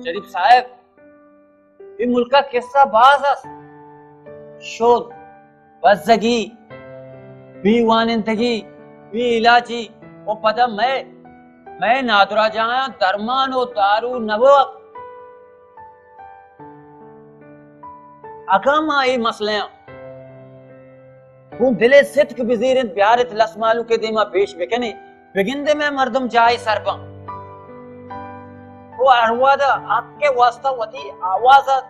شریف صاحب، اے ملک ءَ قصہ باز است۔ شد، بزگی، بے وانندگی، بے علاجی، و پدا مئے، مئے نادراہجاہاں درمان و دارو نہ بوگ۔ اگاں ما اے مسئلہ ءَ گوں دل ءِ ستک بزیریں، بیارت لس مہلوک ءِ دیما پیش بکنیں، بگندے مئے مردم جاہے سر باں۔ و ہر وہد ءَ حق ءِ واسطہ وتی آواز ءَ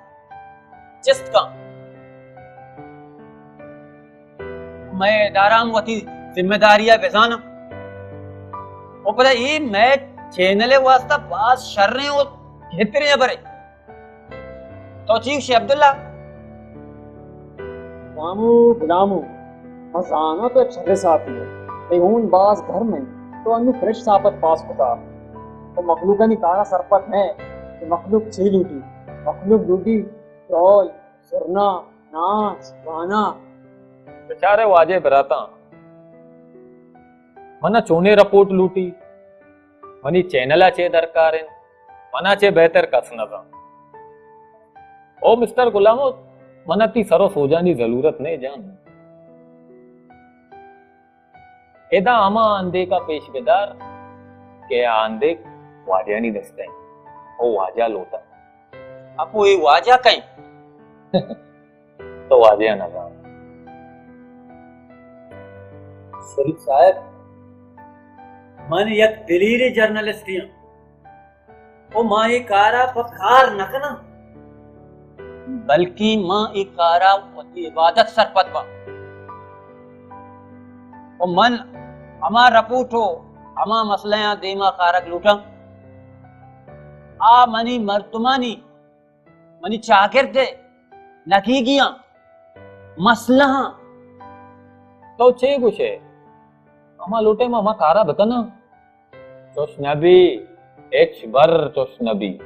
چست کن۔ مئے ادارہ ہم وتی ذمہ داری ءَ بزاناں۔ و پدا اے مئے چینل ءِ واسطہ باز شریں و گہتریں ہبرے۔ تو چی گوشے عبداللہ؟ غلامو، غلامو، من زاناں تو یک شریں ساپی ئے۔ تئی ہون باز گرم انت۔ تو انوں پرش ساپ ات پاس کتا۔ تو مخلوقانی کارا سرپد نہ ئے کہ مخلوق چی لوٹی۔ مخلوق لوٹی ڈول، زرنا، ناچ، گانا۔ بچارے واجہ براتاں، منا چونیں رپورٹ لوٹی؟ منی چینل ءَ چے درکار انت؟ منا چے بہتر کس نہ زانت۔ او مسٹر غلامو، منا تئی سر و سوجانی ضلورت نہ جان۔ ادا ہما ہندیک ءَ پیش بدار کہ آ ہندیک واجہانی دست ءَ انت۔ او واجہ لوٹاں۔ اپو اے واجہ کئے؟ تو واجہ ءَ نہ زان۔ شریف صاحب، من یک دلیریں جرنلسٹے آں۔ و ما اے کار ءَ پہ کار نہ کناں، بلکیں ما اے کار ءَ وتی عبادت سرپد باں۔ و من ہما رپورٹ و ہما مسئلہ آں دیما کارگ لوٹاں، آ منی مردمانی، منی چاگرد ءِ نگیگیاں، مسئلہ آں۔ تو چے گوشے؟ ہما لوٹے ما ہما کارا بکناں؟ چوش نہ بی، ہچ بر چوش نہ بی۔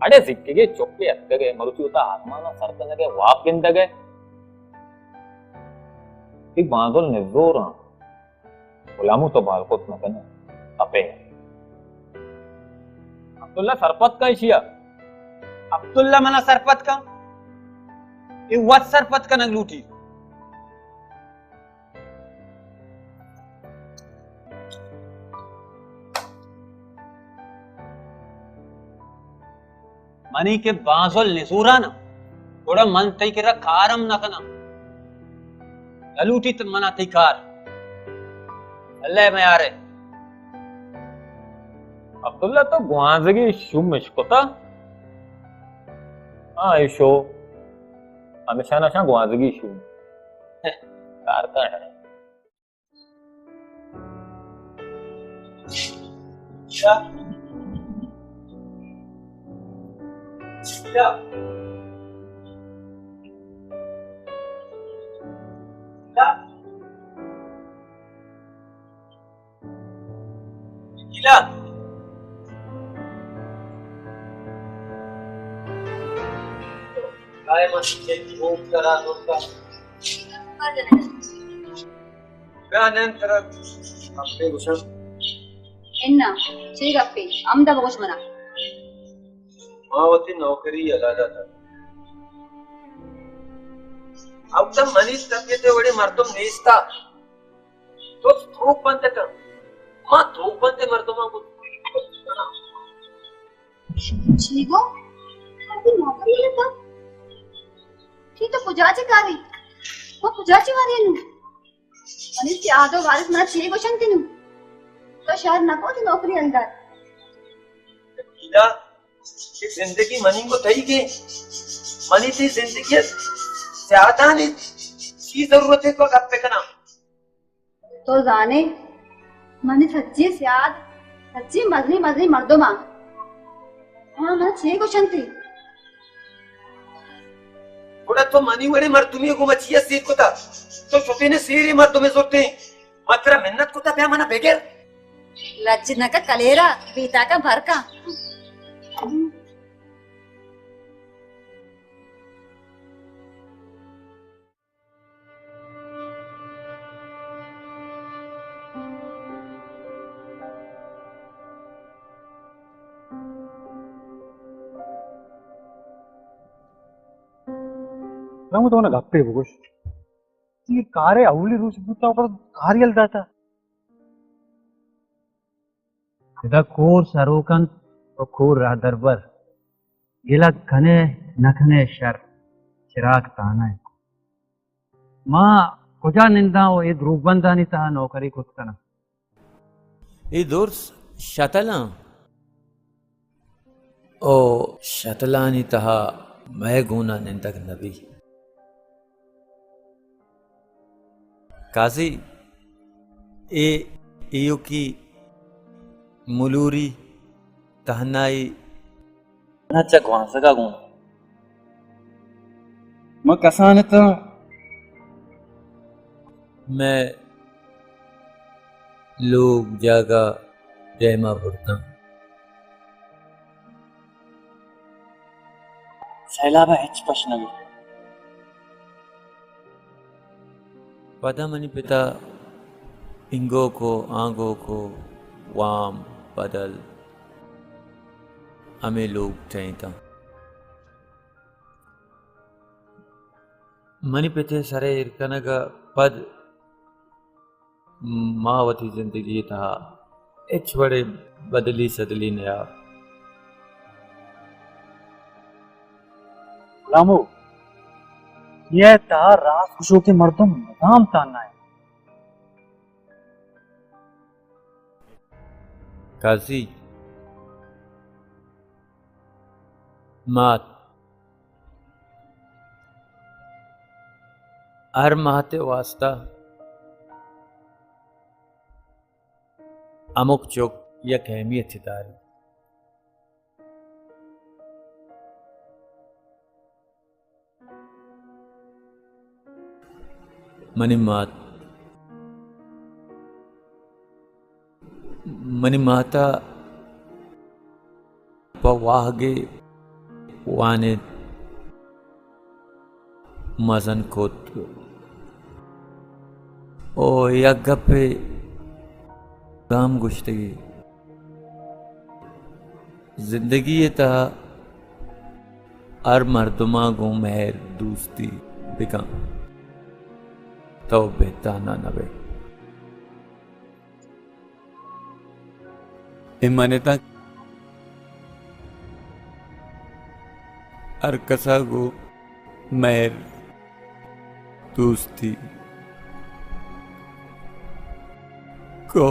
اڑے زکگے چکے اتکگے، مروچی وتا آزمانا سر کنگے، واب گندگے۔ تئی بانزل نزوراں۔ غلامو تو بال کت نہ کنے۔ اپے۔ عبداللہ سرپد کن ایشیا۔ عبداللہ منا سرپد کن۔ اے وت سرپد کنگ لوٹی۔ منی کہ بانزل نزوران، گڑا من تئی کرا کارم نہ کناں۔ نہ لوٹیت منا تئی کار۔ اللہ میارے۔ عبداللہ تو گوانزگی شوم اشکتا؟ ہاں، ایشو۔ ہمیشہ نشان گوانزگی شوم۔ کار کا ہے؟ بیا نن ترا گپے گوشاں۔ انا، چے گپے؟ ہمدا بگوش منا۔ ما وتی نوکری یلہ داتگ۔ اودا منی طبیعت ءِ وڑیں مردم نیستا۔ تو دروگ بند کن۔ ما دروگ بندیں مردماں گوں چی گو؟ تئی نوکری یلہ دات؟ چی تو کجا چہ کاری؟ تو کجا چہ واری نوں؟ منی سیاد و وارث منا چے گوشنت نوں؟ تو شر نہ کت نوکری اندر۔ ادا اے زندگی منی گوں تئی گے؟ منی تئی زندگی ءِ سیادانی چی ضرورت ہے تو گپ بکناں؟ تو زانے، منی سچی سیاد، سچی مزنی مزنی مردم آں۔ ہاں، من چے گوشنتی؟ گڑا تو منی وڑیں مردمے گوں مچی ءَ سیر کتا؟ تو شتینے سیریں مردمے زرتیں۔ من ترا منت کتا بیا منا بگر۔ لج نہ کا کلیرا، بیتا کا بھر کا۔ رمو تو نہ گپے بگوش۔ تئی کارے اولی روچ بوتا، پر کار یل داتا۔ ادا کور سروک انت و کور راہدربر۔ گلگ کنے نہ کنے شر، چراگ تہنا انت۔ ما کجا ننداں و اے دروگبندانی تہا نوکری کت کناں؟ اے درس شتلاں۔ او شتلانی تہا مئے گونا نندگ نہ بی۔ قاضی، اے ایوکی ملوری تہنائی نہ چہ گوانزگا گون۔ من کسان اتاں۔ مئے لوگ جاگہ دیما برتاں۔ سیلاب ء ہچ پش نہ بیت۔ پدا منی پتا انگو کو، آنگو کو، وام، بدل، ہمے لوگ ٹہینتاں۔ منی پت ء سر ء ایر کنگ ء پد ما وتی زندگی ء تہا ہچ وڑیں بدلی سدلی نیار۔ غلامو، دنیا ء تہا راست گشوکیں مردم مدام تہنا انت۔ قاضی، مات، ہر مات ء واسطہ ہمک چک یک اہمیت داری۔ منی مات، منی مات ء پہ واہگے وانینت مزن کت۔ او یک گپے گام گوشتگی، زندگی ء تہا ہر مردماں گوں مہر دوستی بکن، تو بے تہنا نہ بئے۔ اے من اتاں ہر کسا گوں مہر دوستی کو۔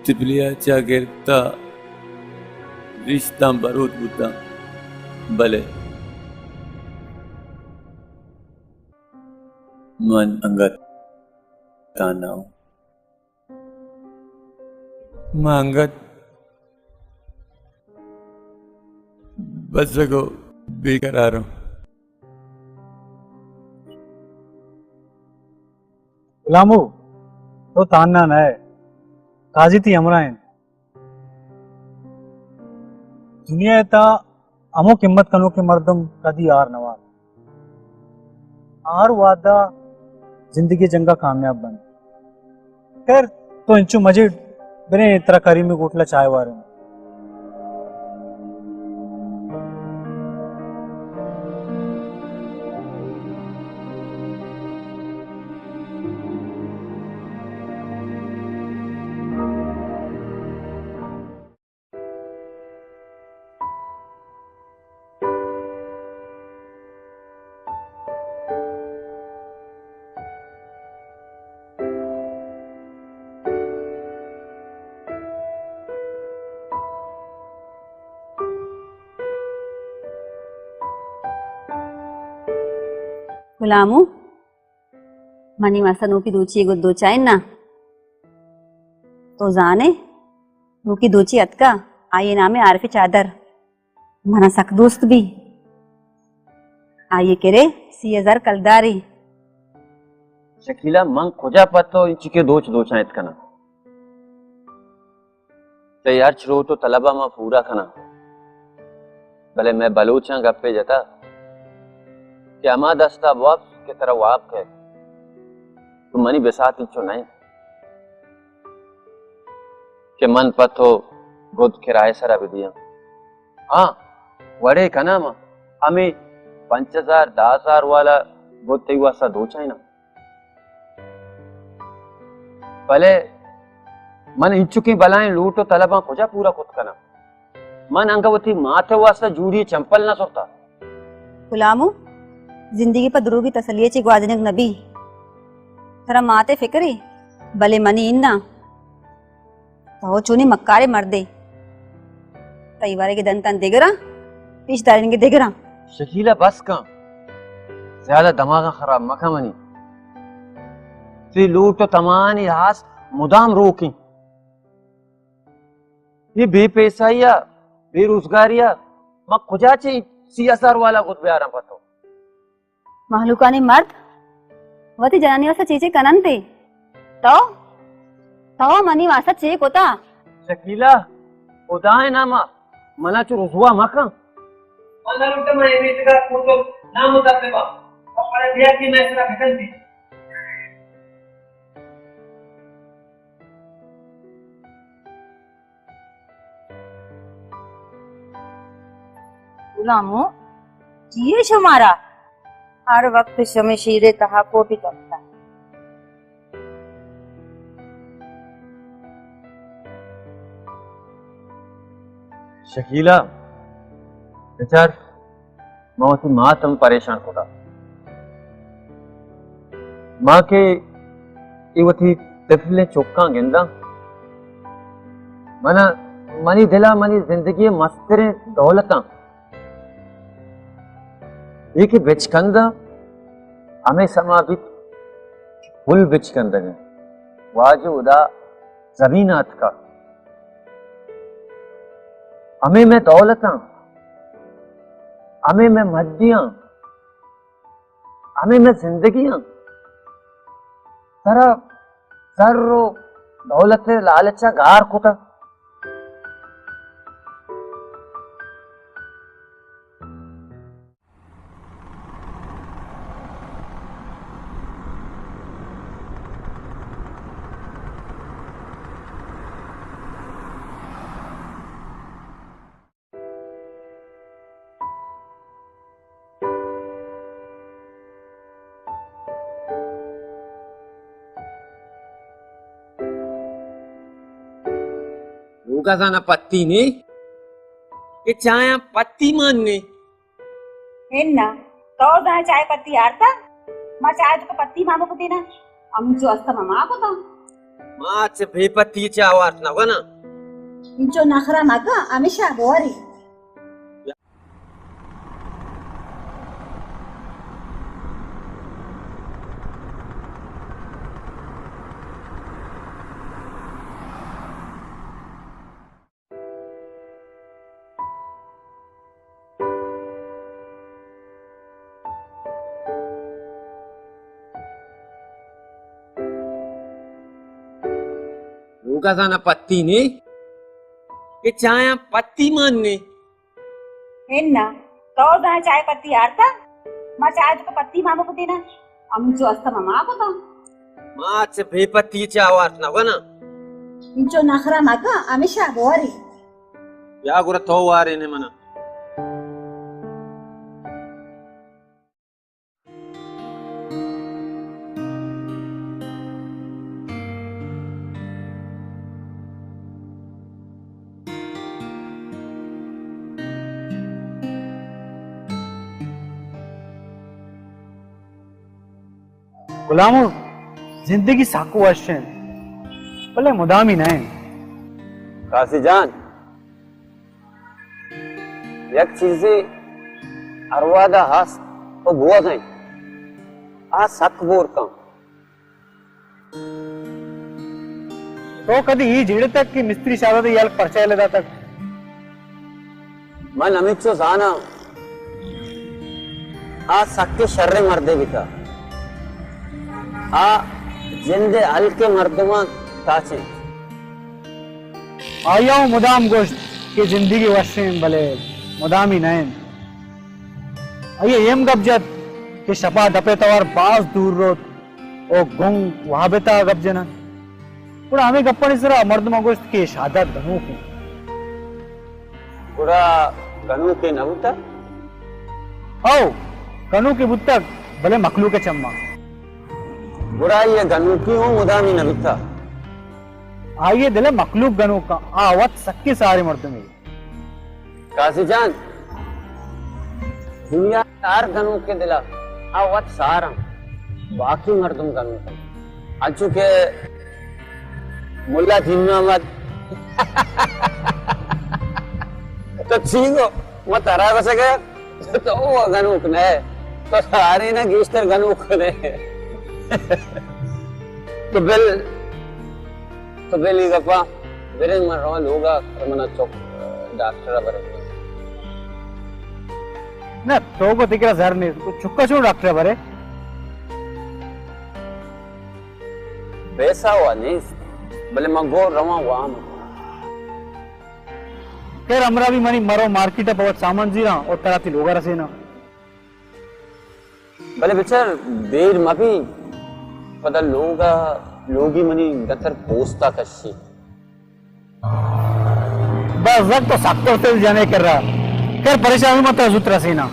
تبلیا چا گرتا رشتاں بروت بوتاں، بلے من انگت تہنا اوں۔ من انگت بزگ و بے قرار اوں۔ غلامو، تو تہنا نہ ئے، قاضی تئی ہمراہ انت۔ دنیا ء تہا ہمک ہمت کنوکیں مردم کدی ہار نہ وارت۔ آ ہر وہدا زندگی ء جنگ ء کامیاب بنت۔ خیر، تو انچو مجیڑ، بریں ترا کریمی ہوٹل ء چائے واریں۔ غلامو، منی ماسا نوکی دوچی گد دوچائین نا۔ تو زانے، نوکی دوچی اتکا، آئی نام عارف چادر۔ منا سک دوست بی۔ آئی کرے سی ہزار کلداری۔ شکیلا، من کجا پتو انچی کے دوچ دوچاں ات کناں؟ تئی ہرچ روچ و طلبا ما پورا کناں، بلے مئے بلوچاں گپے جتا کہ ہما دستا بوپس کہ ترا واب کئیت۔ تو منی بسات انچو نہ انت کہ من پہ تو گد کرائے سرا بدیاں۔ ہاں، وڑے کناں ما، ہمے پنچ ہزار، دہ ہزار والا گد تئی واسطہ دوچائیناں۔ بلے من انچکیں بلائیں لوٹ و طلباں کجا پورا کت کناں؟ من انگہ وتی مات ء واسطہ جوڑی چمپل نہ زرتا۔ غلامو، زندگی پہ دروگی تسلی ء چہ گوازینگ نہ بی۔ ترا مات ء فکرے، بلے منی اناں۔ تو چونیں مکاریں مردے۔ تئی ورگ ء دنتاں دگراں، پیش دارینگ ء دگراں۔ شکیلہ، بس کن۔ زیادہ دماغاں خراب مکن منی۔ تئی لوٹ و تمانی آس مدام روکیں۔ اے بے پیسائی ء، بے روزگاری ء، ما کجا چہ سی ہزار والا گد بیاراں پہ تو؟ مہلوکانی مرد وتی جنانی واسطہ چے چے کننت؟ تو، تو منی واسطہ چے کتا؟ شکیلہ، خدا ء نام ء منا چو رسوا مکن۔ من نہ لوٹاں من اے میتگ ء کوتل نامترتباں، اور پرے بیا کہ میں سرا بکنتی۔ غلامو، چیے شمارا؟ ہر وقت شمے شیرے تہا کوٹی کپتا۔ شکیلہ، بچار، ما وتی مات ہم پریشان کتا۔ ما کہ اے وتی طفلیں چکاں گنداں، منا، منی دل ء منی زندگی ء مستریں دولتاں۔ اے کہ بچکنداں، ہمے سما بیت پل بچکندگ انت۔ واجہ ہدا زمین ء اتکا۔ ہمے مئے دولتاں، ہمے مئے مڈیاں، ہمے مئے زندگیاں۔ ترا زر و دولت ء لالچ ء گار کتہ۔ لوگا زانا پتی نے، کہ چایاں پتی مان نے۔ ہن نا، تو زانا چائے پتی آرتا؟ ما چائے تو پتی مانو کتی نا، ہمچو است مما کتا۔ ما چہ بے پتی چا وارت نہ کنا۔ انچو نخرا مکا، ہمیشہ بوری۔ لوگا زانا پتی نے، کہ چایاں پتی مان نے۔ ہن نا، تو زانا چائے پتی آرتا؟ ما چائے تو پتی مانو کتی نا، ہمچو است مما کتا۔ ما چہ بے پتی چا وارت نہ کنا۔ انچو نخرا مکا، ہمیشہ بوری۔ یا گڑا تو وارے نے منا۔ غلامو، زندگی سک وش انت، بلے مدامی نہ انت۔ قاضی جان، یک چیزے ہر وہدا ہست و بوگ ء انت، آ سک بور کن۔ تو کدی اے جیڑتگ کہ مستری شہزادہ یلہ پرچا یلہ داتگ؟ من ہمینچو زاناں، آ سکیں شریں مردے بیتہ۔ آ جند ء ہلک ء مردماں تاچینت۔ آئی ء مدام گوشت کہ زندگی وشیں، بلے مدامی نہ انت۔ آئی ء اے ہم گپ جت کہ شپا دپ ء توار باز دور روت۔ او گنگ وابتا گپ جناں۔ گڑا ہمے گپانی سرا مردماں گوشت کہ شہداد دموک انت۔ گڑا گنوکے نہ بوتگ؟ او، گنوکے بوتگ، بلے مخلوق ءِ چماں۔ گڑا آئی ءِ گنوکی اوں مدامی نہ بیتگ۔ آئی ءِ دل ءَ مخلوق گنوک اَں، آ وت سکیں ساریں مردمے۔ قاضی جان، دنیا ءِ ہر گنوک ءِ دل ءَ آ وت سار اَں، باقی مردم گنوک اَں۔ انچو کہ ملا دین محمد، تو چی گو؟ ما ترا گوشگ ءَ، تو گنوک نہ ئے، تو سارے نا گیشتر گنوک نہ ئے۔ تو بل، تو بل اے گپاں، بریں من رواں لوگ ءَ، منا چک ڈاکٹر ءَ برے۔ نہ، تو گو تئی کرا زر نیست، تو چک ءَ چون ڈاکٹر ءَ برے؟ پیسہ وا نیست، بلے من گو رواں وام۔ خیر، ہمراہ بی، منی مرو مارکیٹ ءَ پہ وت سامان زیراں اور ترا تئی لوگ ءَ رسیناں۔ بلے بچار، دیر مہ بی، پدا لوگ ءَ، لوگی منی گتر پوست ءَ کشی۔ بس زک تو سک ترسل جنے کر رہا۔ خیر، پریشان مت، زوت رسیناں۔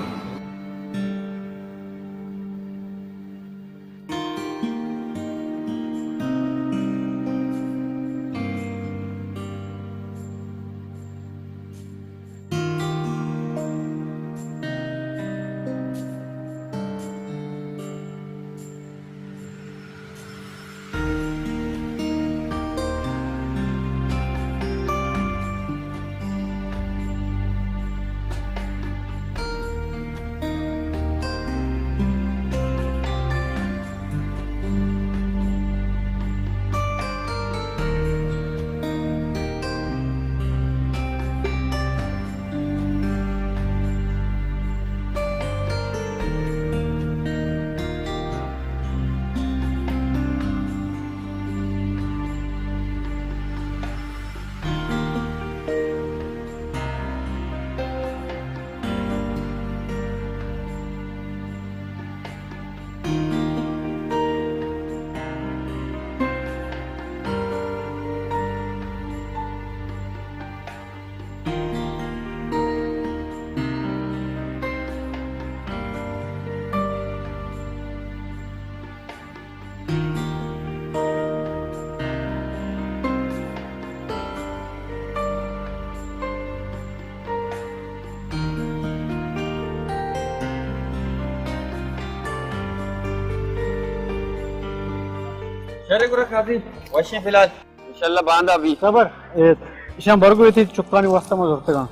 شر گڑا قاضی، وشیں فی الحال۔ انشاءاللہ باندا بی۔ صبر، اے، ایشاں برگو، اے تئی چکانی واسطہ ما زرتگاں۔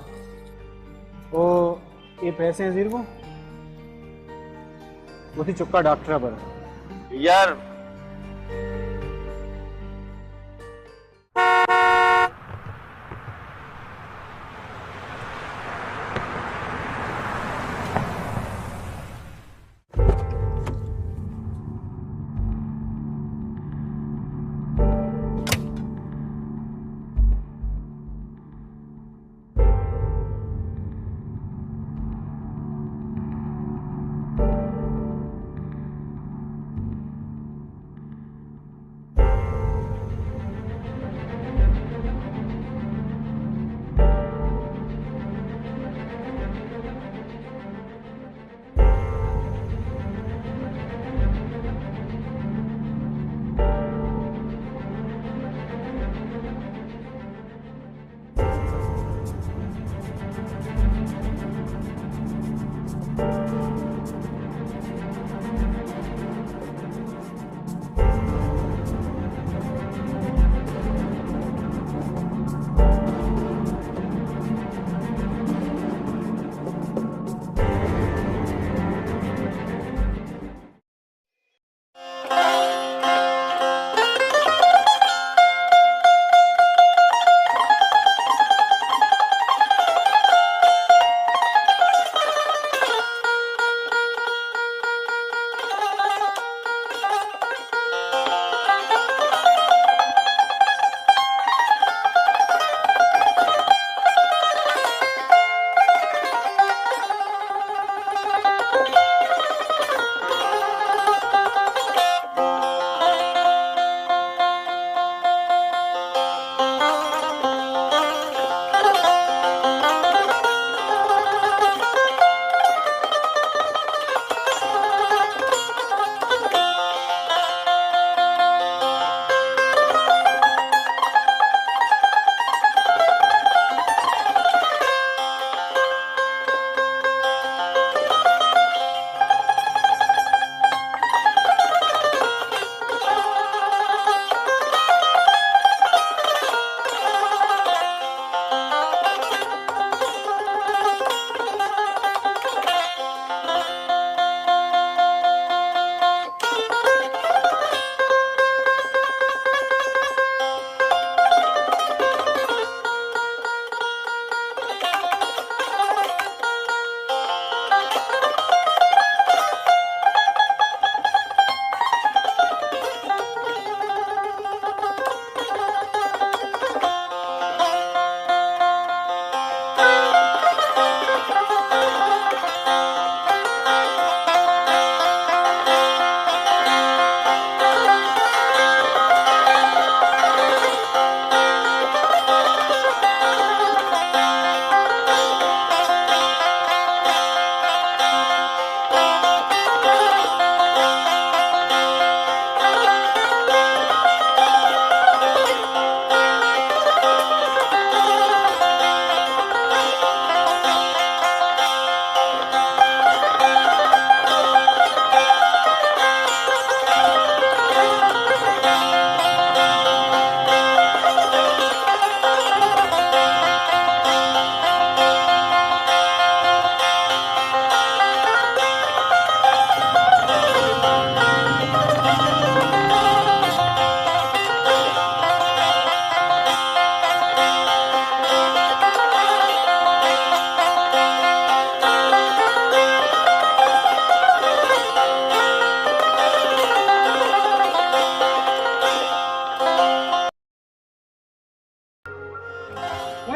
او، اے پیسے زیر گو۔ وتی چکا ڈاکٹر ءَ بر۔ یار۔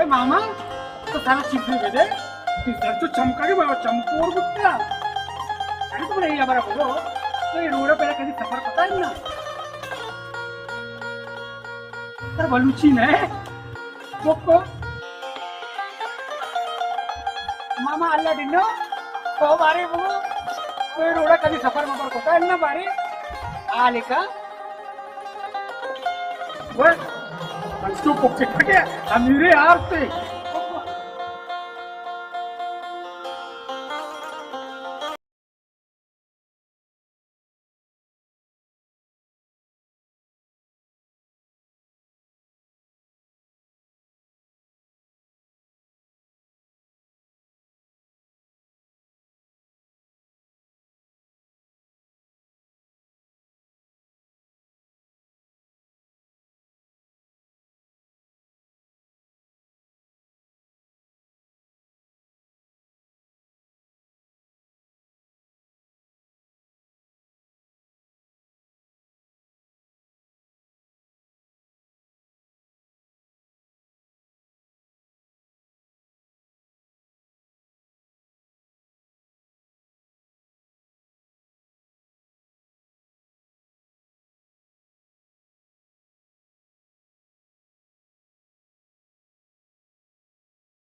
ماما، تو سارا چیز بھی دے دے۔ تو سر تو چمکا کے بابا چمکور بکتا۔ ارے تو بڑے یہ بڑا بولو، تو یہ روڈ پہ کبھی سفر پتا ہے نا؟ سر بلوچی میں بکو۔ ماما اللہ ڈنو، تو بارے بولو، تو یہ روڈ کبھی سفر مفر پتا ہے نا بارے؟ آ لکھا۔ وہ، ہم تو پکے پکے، ہم میرے یار تھے۔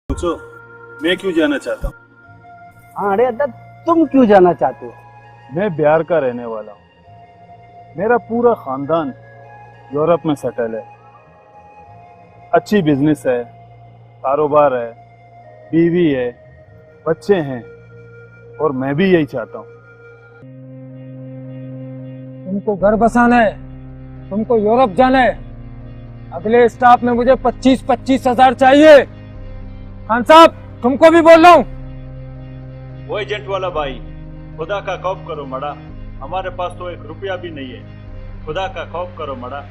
پوچھو، میں کیوں جانا چاہتا ہوں؟ ہاں، ارے ادا، تم کیوں جانا چاہتے ہو؟ میں بہار کا رہنے والا ہوں۔ میرا پورا خاندان یورپ میں سیٹل ہے۔ اچھی بزنس ہے، کاروبار ہے، بیوی ہے، بچے ہیں اور میں بھی یہی چاہتا ہوں۔ تم کو گھر بسانا ہے، تم کو یورپ جانا ہے۔ اگلے اسٹاپ میں مجھے پچیس، پچیس ہزار چاہیے۔ خان صاحب، تم کو بھی بول رہا ہوں۔ وہ ایجنٹ والا بھائی، خدا کا خوف کرو مڑا، ہمارے پاس تو ایک روپیہ بھی نہیں ہے۔ خدا کا خوف کرو مڑا۔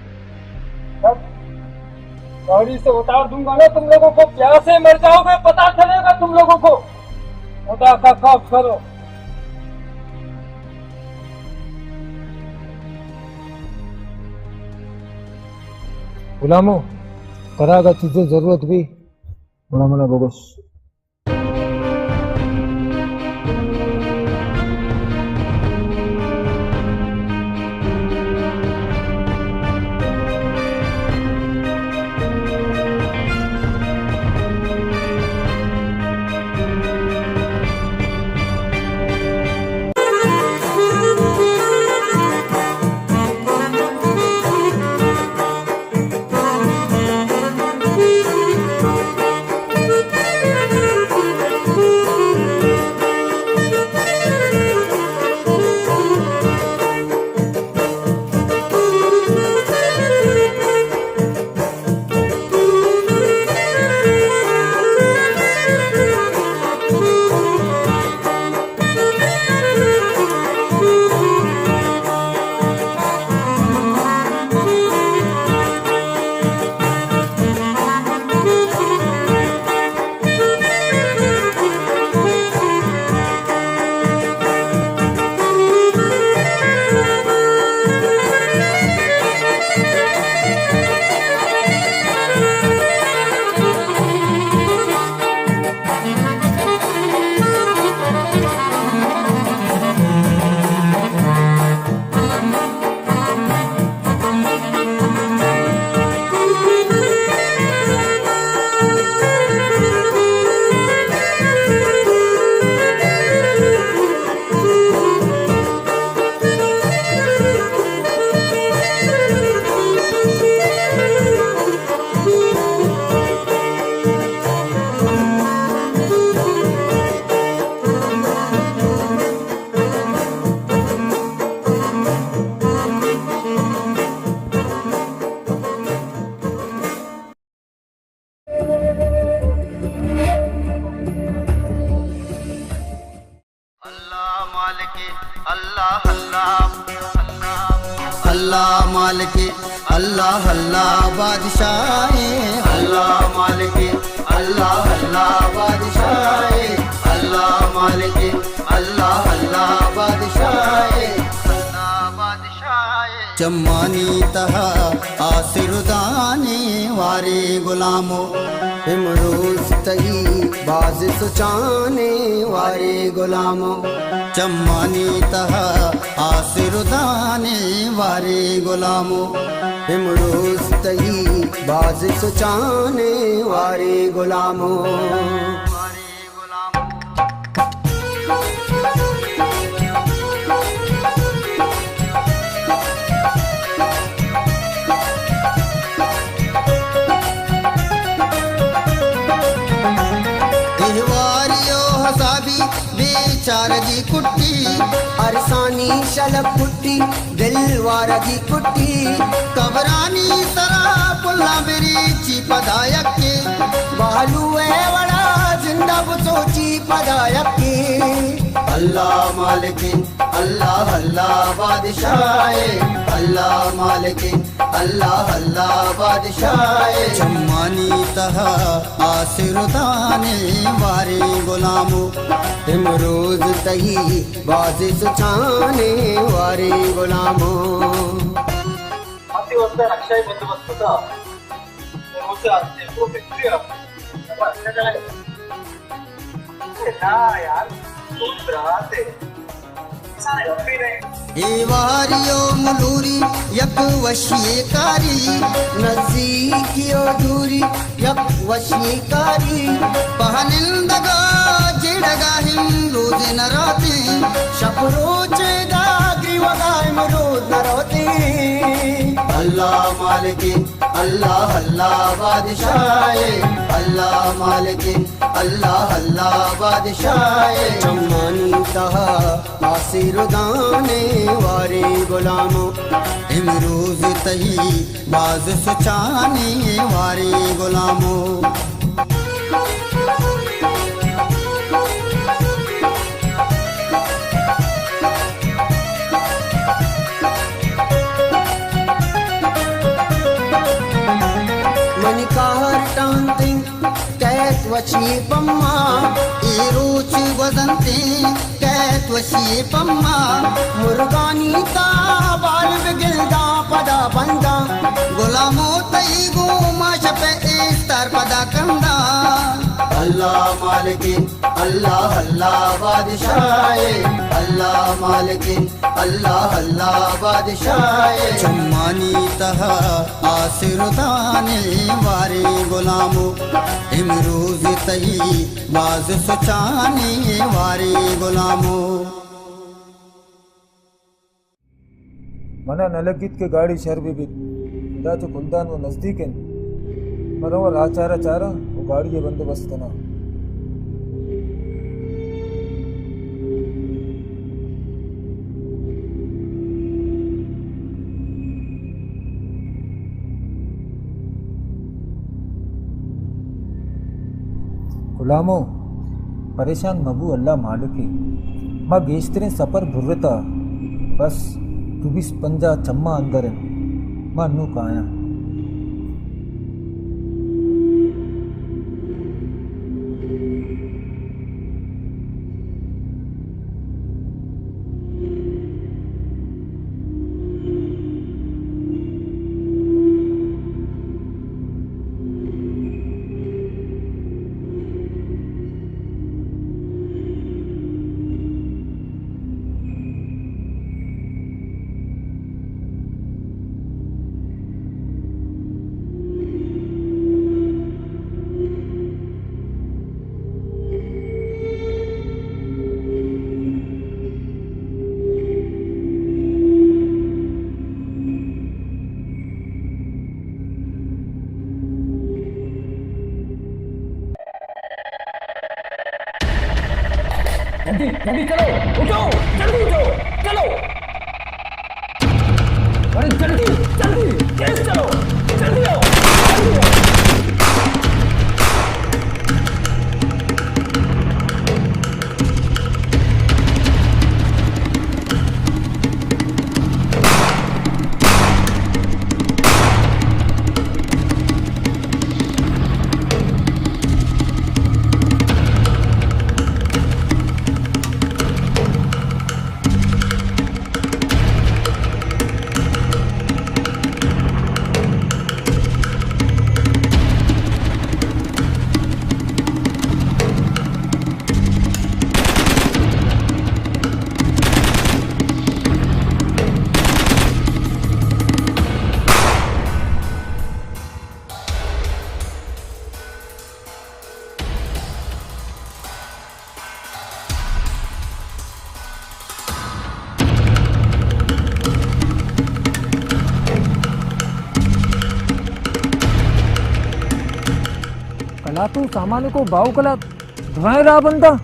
گاڑی سے اتار دوں گا نا تم لوگوں کو، پیاسے مر جاؤ گے، پتا چلے گا تم لوگوں کو۔ خدا کا خوف کرو۔ غلامو، ترا اگاں چیزے ضرورت بی، گڑا منا بگوش۔ اللہ مالک، اللہ، اللہ، اللہ مالک، اللہ، اللہ بادشاہ ہے۔ اللہ مالک، اللہ، اللہ بادشاہ ہے۔ اللہ مالک، اللہ، اللہ بادشاہ ہے۔ اللہ بادشاہ ہے۔ چمانی تہا آسردانی وارے غلامو۔ امروز تئی باز سوچانے وارے غلامو۔ چمانی تہا آسر دانے وارے غلامو۔ امروز تئی باز سوچانے وارے غلامو۔ اے واری ءُ حسابی بیچارگی کٹی، ارسانی شلک کٹی۔ دل وارگی کٹی، قبرانی سرا پلاں بریچی پدا یکے، بہلو ءِ وڑا زندہ بسوچی پدا یکے۔ اللہ مالکیں، اللہ اللہ بادشاہے، اللہ مالکیں، اللہ اللہ بادشاہے۔ چمانی تہا آسر دانے وارے غلامو، امروز تئی باز سوچانے وارے غلامو۔ آتے واسطہ رکشہ ءِ بندوبست کتا۔ روچ آتے، وہ فیکٹری ہے۔ نا یار، تو برات ہے۔ اے واری ءُ ملوری یک وشی کاری، نزیکی ءُ دوری یک وشی کاری۔ پہنندگا جیڑگا ہم روز نہ راتے، شپ روچ دا گریوگا ہم روز نہ روتے۔ اللہ مالکیں، اللہ اللہ بادشاہے، اللہ مالکیں، اللہ اللہ بادشاہے۔ چمانی تہا آسر دانے وارے غلامو، امروز تئی باز سوچانے وارے غلامو۔ منی کہر ٹانتیں کئیت وشی پما، اے روچ گوزنتیں کئیت وشی پما۔ مرگانی تا بال بگلداں پدا بنداں، غلامو تئی گوں ما شپ استار پدا کنداں۔ اللہ مالکیں، اللہ اللہ بادشاہے، اللہ مالکیں، اللہ اللہ بادشاہے۔ چمانی تہا آسر دانے وارے غلامو، امروز تئی باز سوچانے وارے غلامو۔ منا نہ لگیت کہ گاڑی شر بہ بیت۔ ادا چہ کندان و نزدیک انت۔ من رواں راہ چارا چاراں و گاڑی ء بندوبست کناں۔ غلامو، پریشان مبو، اللہ مالکے۔ ما گیشتریں سپر برتا، بس دوبیست پنجاہ چماں اندر انت۔ ما انوں کایاں۔ جلدی، جلدی چلو، اٹھو، جلدی اٹھو، چلو۔ ارے جلدی، جلدی، تیز چلو، جلدی آؤ، جلدی آؤ۔ لاتو سامان کو باؤ کلا دھوئیں راہ بنداں۔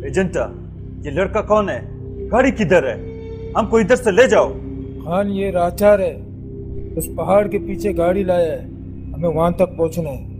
ایجنٹا، یہ لڑکا کون ہے؟ گاڑی کدھر ہے؟ ہم کو ادھر سے لے جاؤ۔ خان، یہ راہچار ہے، اس پہاڑ کے پیچھے گاڑی لایا ہے، ہمیں وہاں تک پہنچنا ہے۔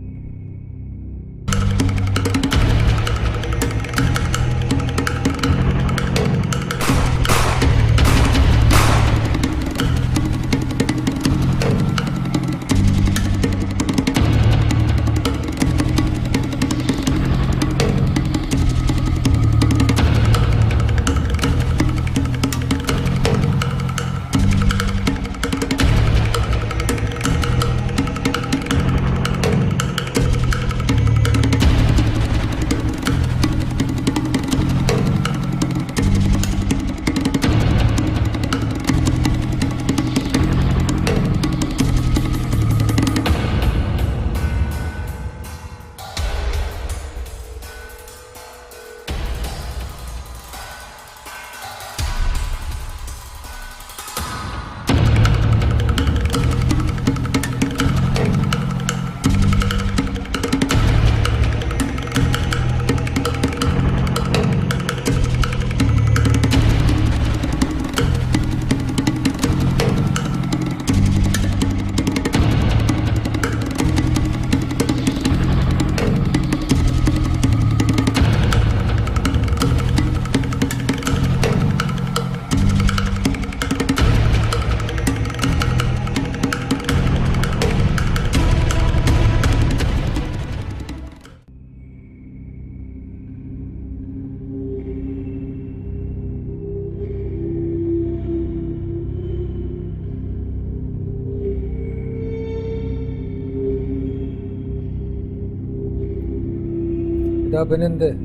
ادا بنندے۔ تم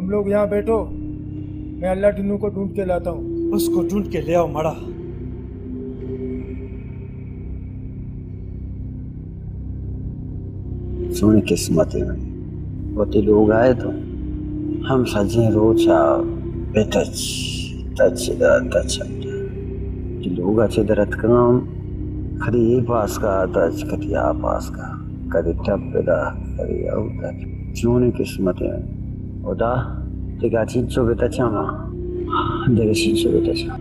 لوگ یہاں بیٹھو، میں اللہ ٹنو کو ڈھونڈ کے لاتا ہوں۔ اس کو ڈھونڈ کے لے آؤ مڑا۔ چونیں قسمتے منی۔ وتی لوگ ءَ اتوں، ہم سجیں روچ ءَ بہ تچ، تچ دا تچ۔ وتی لوگ ءَ چہ در اتکگاں، کدی اے پاسکا تچ، کدی آ پاسکا، کدی ٹپ دا، کدی او تچ۔ چونیں قسمتے منی۔ ہدا، دگہ چنچو بہ تچاں ما، دگہ چنچو بہ تچاں۔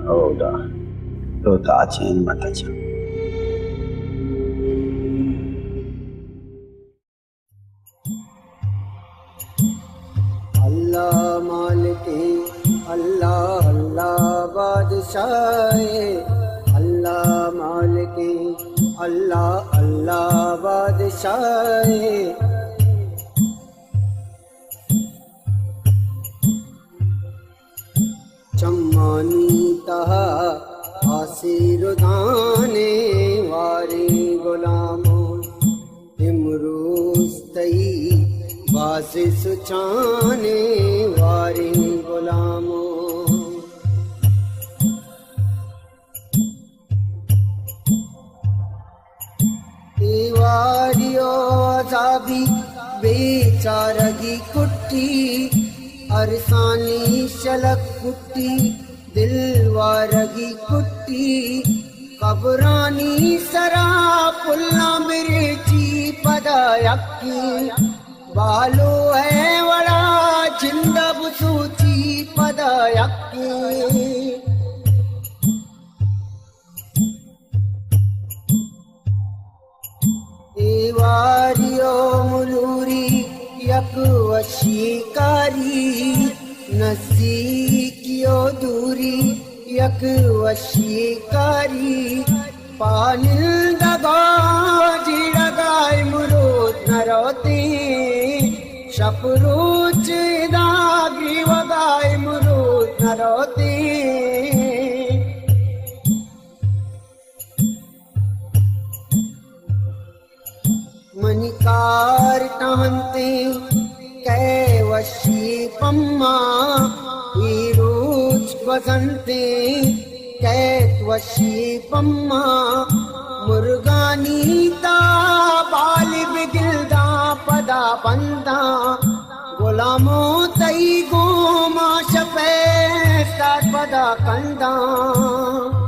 او ہدا، تو تاچین مہ تچاں۔ اللہ مالکیں، اللہ، اللہ بادشاہے، اللہ مالکیں، اللہ، اللہ بادشاہے۔ چمانی تہا آسے ردانیں واریں غلاماں، امروز تئی باز سچانیں واریں غلاماں۔ اے واری ءُ عذابی بیچارگی کٹی، ارسانی شلک کٹی، دل وارگی کٹی، قبرانی سرا پلاں برچی پدا یکی، بالو ءِ وڑا جند ءَ بسوچی پدا یکی۔ اے واری ءُ ملوری یک وشی کاری، نزیکی ءُ دوری یک وشی کاری۔ پانندگا جیڑگا امروز نہ روتیں، شپ روچ ادا گریوگا امروز نہ روتیں۔ کار تہنتیں کئے وشی پما، اے روچ گوزنتیں کئے وشی پما۔ مرگانی تا بال بگلداں پدا بنداں، غلامو تئی گوما شپے ساعت پدا کنداں۔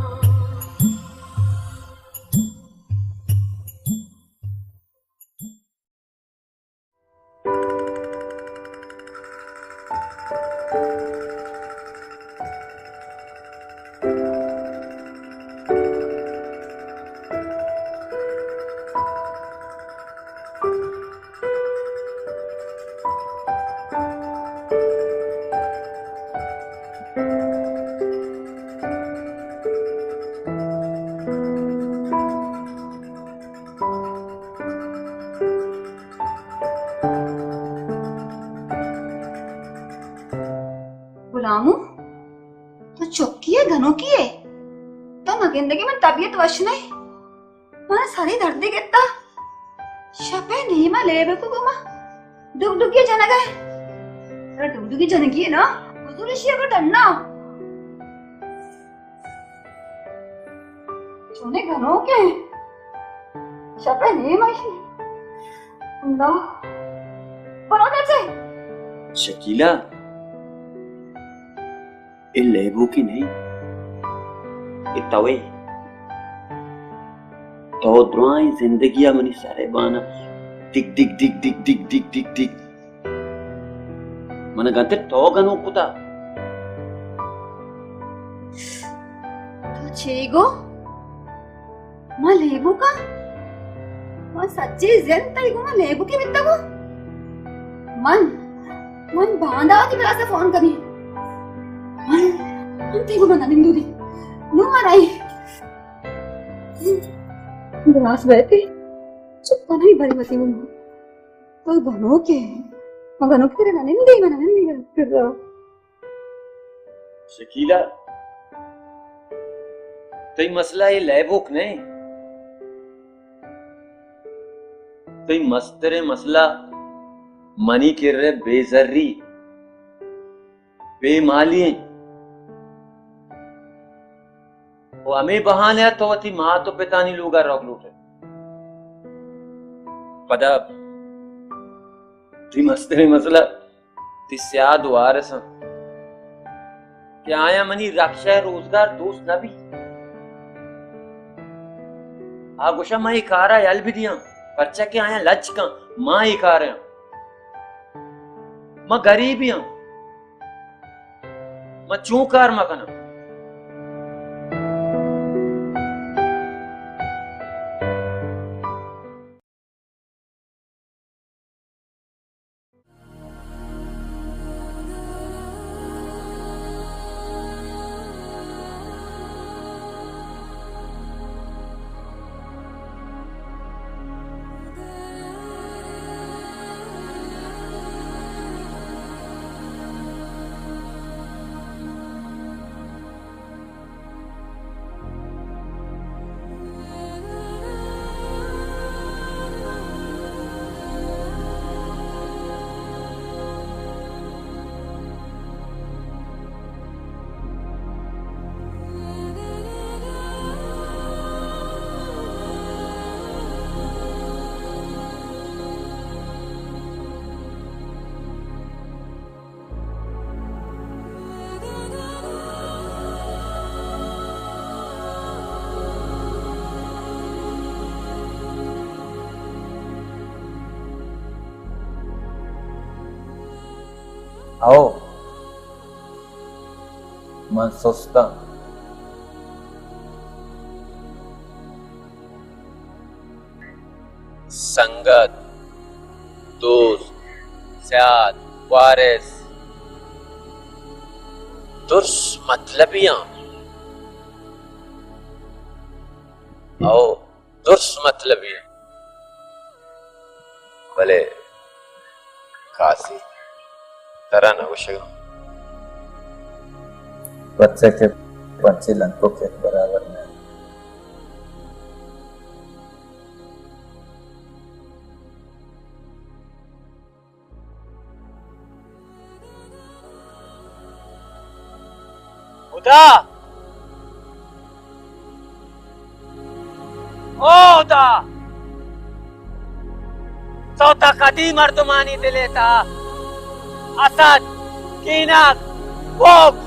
غلامو، تو چکی ئے، گنوکی ئے؟ تو نہ گندگی من طبیعت وش نہ، من سری دردے گتا۔ شپے نیما لیبکو گوما ڈگڈگی جنگا۔ ارے ڈگڈگی جنگی نا، حضور شی اگر ڈننا۔ چونے گنوکے؟ شپے نیم اشی۔ اللہ۔ برو دچے۔ شکیلا، اے لیبوکی نہیں، اے توے۔ تو درائیں زندگی منی سرے بانا ڈگ ڈگ ڈگ ڈگ۔ من گندے تو گنوک کتا۔ تو چے گو؟ ما لیبوکاں؟ ما سچے زند تئی گو ما لیبوکے بیتا گو؟ من، من باندا وتی براسا فون کنی۔ من، من تئی گو من نندو دی۔ نو مرائی۔ براس بیتی۔ چپ کنائی بری متی من۔ تو گنوکے۔ ما گنوک تیرے نہ نندی، من نہ نندی۔ شکیلا، تئی مسئلہ اے لیبوک نہ۔ تئی مستریں مسئلہ منی کرے بے زری، بے مالی ایں۔ و ہمے بہانے ء تو وتی مات و پتانی لوگ ء روگ لوٹ ئے۔ پدا تئی مستریں مسئلہ تئی سیاد وارث انت کہ آیاں منی رکشہ ء روزگار دوست نہ بیت۔ آ گوشاں من اے کار ء یل بدیاں، پرچا کہ آیاں لج کن، ما اے کار ء آں۔ من گریبے آں۔ من چون کار مکناں؟ او، من سستاں۔ سنگت، دوست، سیاد، وارث، درس مطلبی آں۔ او، درس مطلبی آں۔ بلے کاسی ترا نہ گوشگاں۔ پرچا کہ پنچے لنکو کہ برابر نہ۔ آ! او خدا! تو تا کدی مردمانی دل ءِ تہا حسد، کینگ، بغض،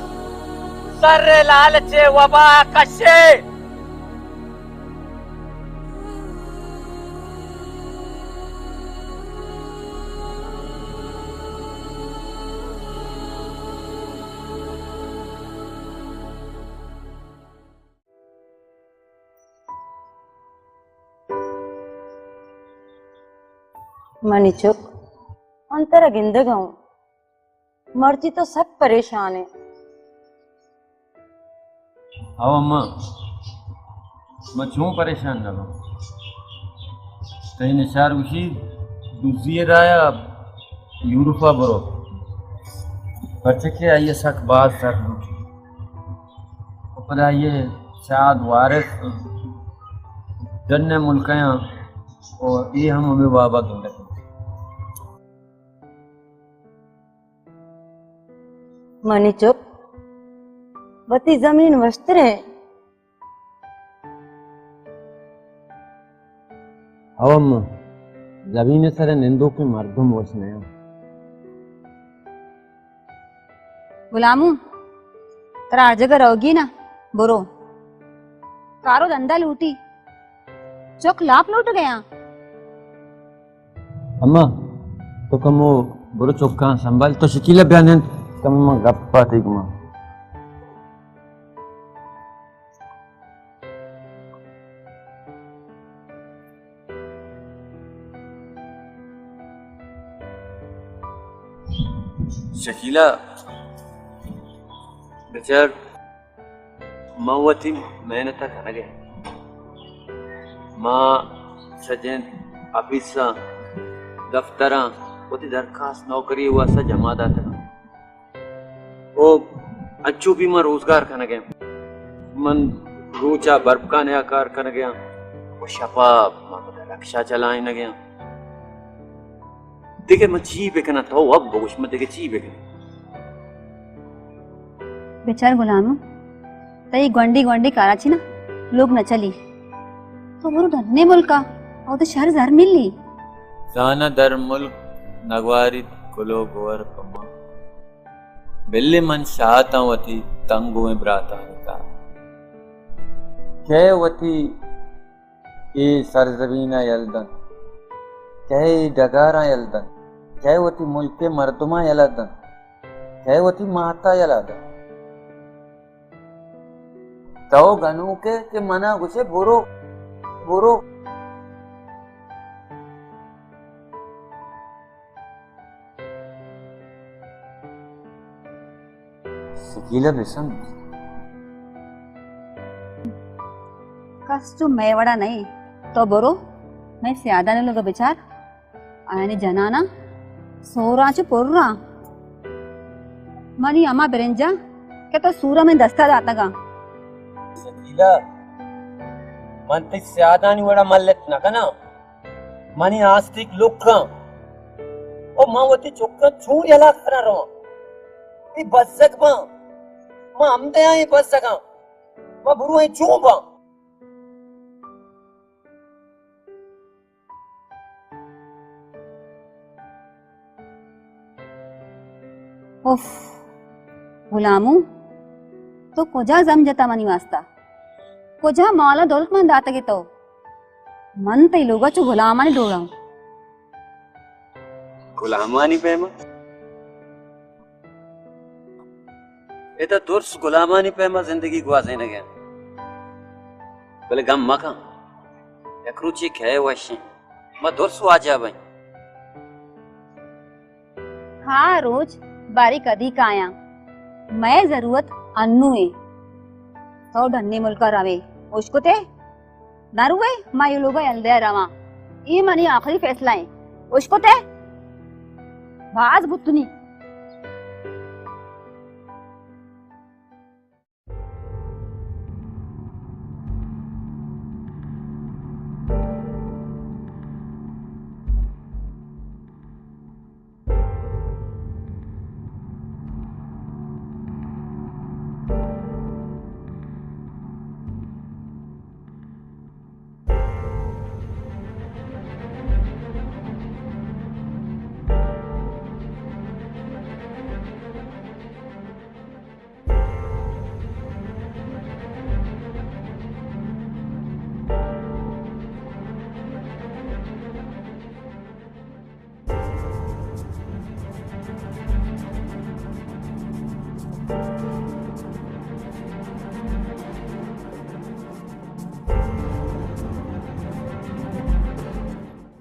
شر، لالچ ءِ وبا کشے؟ منی چک، من ترا گندگ ءَ اوں۔ مرچی تو سک پریشان ئے۔ او اماں، من چون پریشان نہ باں؟ تئی نچار گوشی دزی ءِ راہ ءَ یورپ ءَ برو، پرچا کہ آئی ءَ سک باز زر لوٹی۔ و پدا آئی ءِ چاد وارث ڈن ءِ ملک ءَ آں، و اے ہم ہمے واب ءَ گندگ ءَ اَنت۔ منی چک، وتی زمین وشتر ایں۔ او اماں، زمین ءِ سر ءَ نندوکیں مردم وش نہ اَنت۔ غلامو، ترا ہر جگہ روگی نہ، برو۔ کارو دندا لوٹی۔ چک لاپ لوٹ گیا۔ اماں، تو کمو برو چکاں سنبھال، تو شکیلہ بیا نند، کمو من گپ ءَ تئی گما۔ شکیلہ، بچار، من وتی محنت ءَ کنگ ءَ۔ ما سجہیں آفیساں، دفتراں وتی درخواست نوکری ءِ واستہ جمع داتگ۔ او انچو بھی من روزگار کنگ ءَ۔ من روچ ءَ برپکانے ءَ کار کنگ ءَ آں و شپ ءَ من پدا رکشہ چلائینگ ءَ آں۔ دگہ من چی بکناں؟ تو وت بگوش، من دگہ چی بکناں؟ بچار غلامو، تئی گونڈی گونڈی کاراں چہ نا لوگ نہ چلی۔ تو برو ڈنے ملک ءَ، اودا شر زر ملی۔ زاناں در ملک نگواریت کلو گور پہ ما۔ بلے من شاتاں وتی تنگویں براتانی تہا۔ کئے وتی اے سرزمین ءَ یل دنت؟ کئے اے ڈگاراں یل دنت؟ کئے وتی ملک ءِ مردماں یلہ دنت؟ کئے وتی مات ءَ یلہ دنت؟ تو گنوک ئے کہ من ءَ گوش ئے برو، برو۔ شکیلہ بسن۔ کس چو مئے وڑا نئیں۔ تو برو، مئے سیادانی لوگ ءَ بچار۔ آیانی جناناں سوراں چو پراں۔ منی ہما برنجاں کہ تو سورا مئے دستا داتگاں۔ شکیلہ، من تئی سیادانی وڑا ملت نہ کناں۔ منی آستیگ لکاں۔ او من وتی چکاں چون یلا کناں رواں؟ اے بزگ باں۔ من ہمدیاں اے بزگاں۔ من برواں اے چون باں؟ اف، غلامو، تو کجا زم جتا منی واسطہ؟ کجا مال ءُ دولت من داتگے تو؟ من تئی لوگا چو غلامانی ڈوڑاں۔ غلامانی پیما؟ ادا درس غلامانی پیما زندگی گوازینگ ءَ۔ بلے گم مکن، یک روچے کئے وشیں، ما درس واجہ بئیں۔ ہا روچ باری کدی کایاں، مئے ضرورت انو ایں۔ تو ڈنے ملکا روے، اشکتے؟ نہ روئے، ما اے لوگا یلہ دیا رواں۔ اے منی آخری فیصلہ ایں۔ اشکتے؟ باز بوتنی۔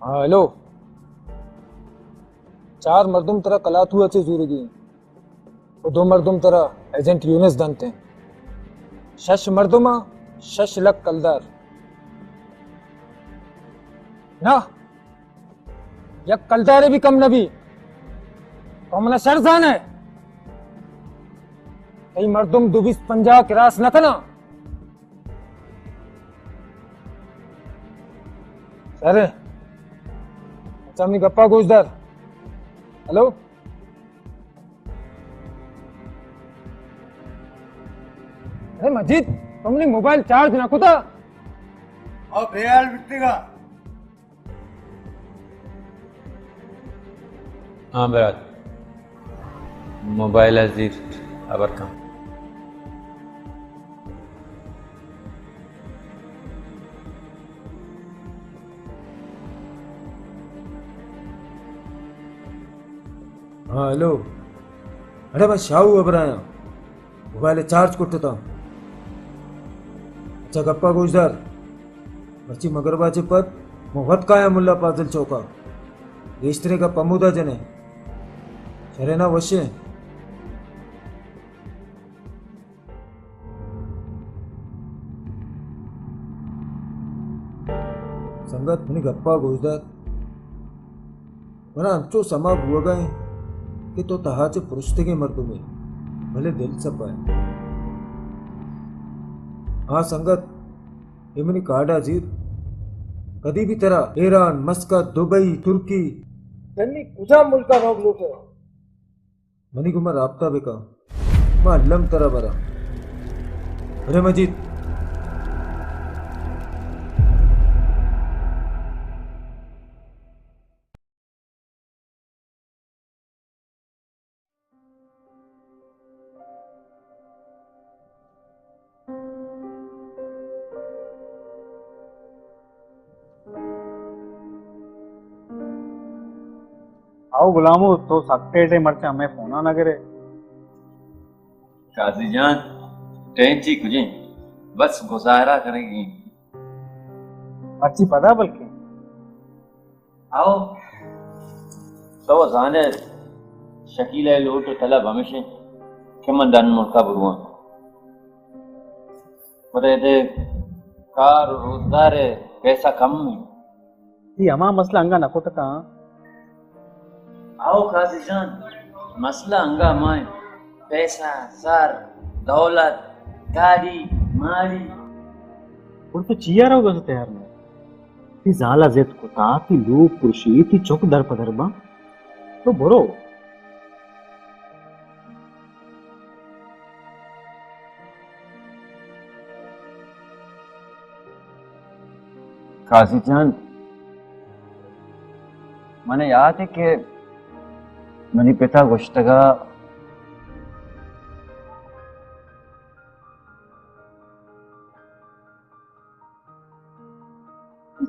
ہاں، ہیلو۔ چار مردم ترا کلاتو ءَ چہ زورگی انت۔ و دو مردم ترا ایجنٹ یونس دنت انت۔ شش مردم ءَ شش لکھ کلدار۔ نہ، یک کلدارے بھی کم نہ بی۔ تو منا شر زانئے۔ تئی مردم دو بیست پنجاہ کراس نہ کناں۔ ارے، اچھا، منی گپا گوش دار۔ ہیلو؟ ارے مجید، تو منی موبائل چارج نہ کتا؟ او بے حال بیتگا۔ ہاں برات، موبائل ءَ زیرت، ہبر کن۔ ہاں، ہیلو۔ اڑے، من شاہو ءَ برایاں۔ موبائل ءَ چارج کٹتاں۔ اچھا، گپا گوش دار۔ مرچی مغربا چہ پد من وت کایاں ملا فاضل چوکا۔ گیشتریں گپ ہمودا جنیں۔ شریں نا، وشیں۔ سنگت، منی گپا گوش دار۔ منا انچو سما بوگا انت کہ تو تہا چہ پرشتگیں مردمے، بلے دل سپا انت۔ ہاں سنگت، اے منی کارڈا زیر۔ کدی بھی ترا ایران، مسقط، دبئی، ترکی، تنی کجام ملکا روگ لوٹے؟ منی گوما رابطہ بکن، ما الم ترا براں۔ ارے مجید۔ آؤ غلامو، تو سک ٹیٹ ئے، مرچاں ہمے فونا نہ گرے۔ قاضی جان، ٹینچی کجیں؟ بس گزارا کنگی۔ مرچی پدا بلکیں۔ آؤ، تو زانے شکیل ءِ لوٹ و طلب ہمیش انت کہ من ڈن ملکا برواں۔ پدا ادے کار و روزگار ءِ پیسہ کم انت۔ تئی ہما مسئلہ انگا نہ کتکاں؟ آؤ قاضی جان، مسئلہ انگا ہما انت۔ پیسہ، زر، دولت، گاڑی، ماڑی۔ گڑا تو چیا روگا تیار نہ ئے؟ تئی زالا ضد کتا، تئی لوگ پرشی، تئی چک در پہ در باں۔ تو برو۔ قاضی جان، من یات انت کہ منی پتا گوشتگا،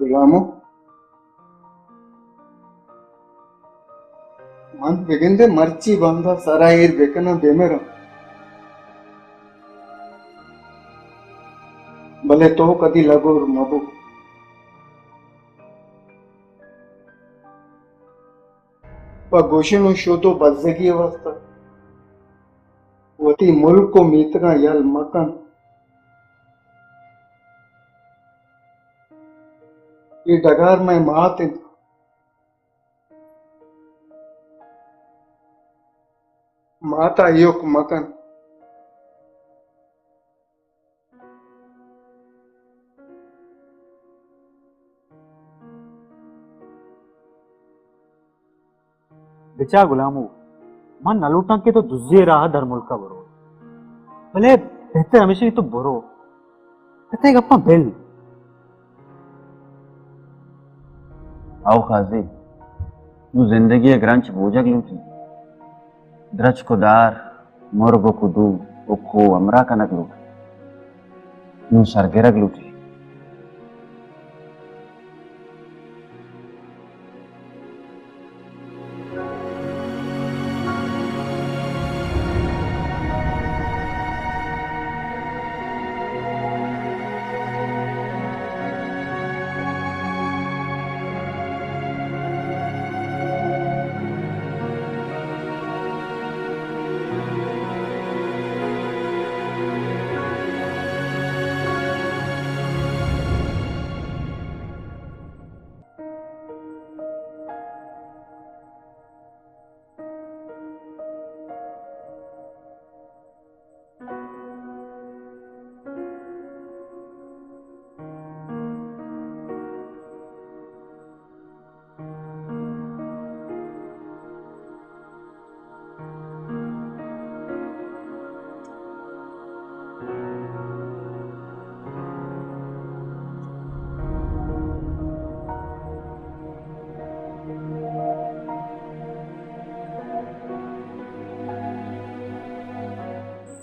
غلامو، من بگندے مرچی باندا سرا ایر بکناں، بمراں، بلے تو کدی لگور مبو۔ پہ گوشن و شد و بزگی واسطہ وتی ملک و میتگاں یل مکن۔ اے ڈگار مئے مات انت۔ مات ءَ ایوک مکن۔ بچار غلامو، من نہ لوٹاں کہ تو دزی ءِ راہ ءَ در ملک ءَ برو، بلے بہتر ہمیش انت کہ تو برو، تئی گپاں بل۔ او قاضی، نوں زندگی ءِ گرنچ بوجگ لوٹی۔ درچک و دار، مرگ و کدو و کوہ ہمراہ کنگ لوٹی۔ نوں سرگرگ لوٹی۔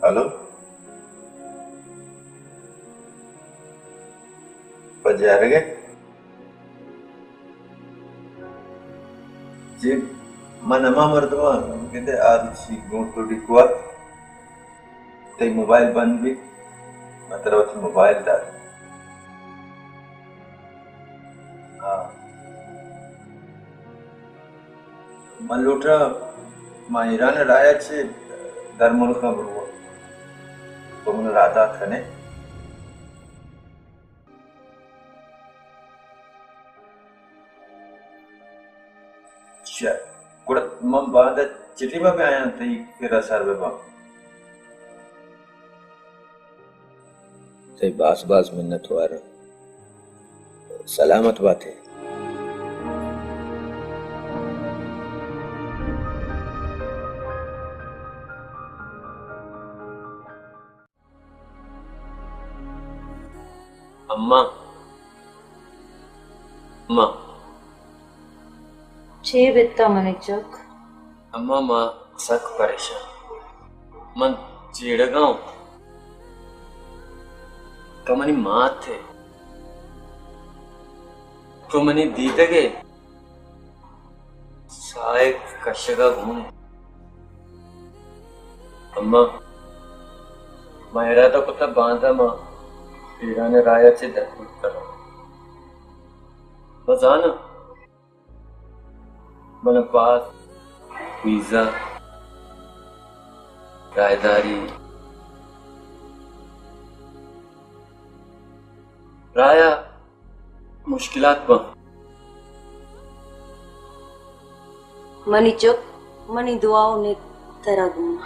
ہلو، پجارگ ءَ؟ جی، من ہما مردم آں کہ تئی آ روچی گوں تو ڈیکوات، تئی موبائل بند بیت، من ترا وتی موبائل دات۔ ہاں۔ من لوٹاں ما ایران ءِ راہ ءَ چہ درملکاں برواں۔ تو من ءَ راہ دات کن ئے؟ چہ، گڑا من باندا چٹی ما بیایاں تئی کرا سر بہ باں۔ تئی باز باز منت وار آں۔ سلامت بات ئے۔ اماں، اماں۔ چے بیتا منی چک؟ اماں، ما سک پریشان۔ من جیڑگا اوں۔ تو منی مات ئے۔ تو منی دیدگ ئے۔ ساہگ کشگ ءَ گون۔ اماں، ما ارادہ کتگ باندا ما ایران ءِ راہ ءَ چہ درملک رویں۔ ما زاناں من ءَ باز ویزا، راہداری، راہ ءَ مشکلات باں۔ منی چک، منی دعا و نیت ترا گون۔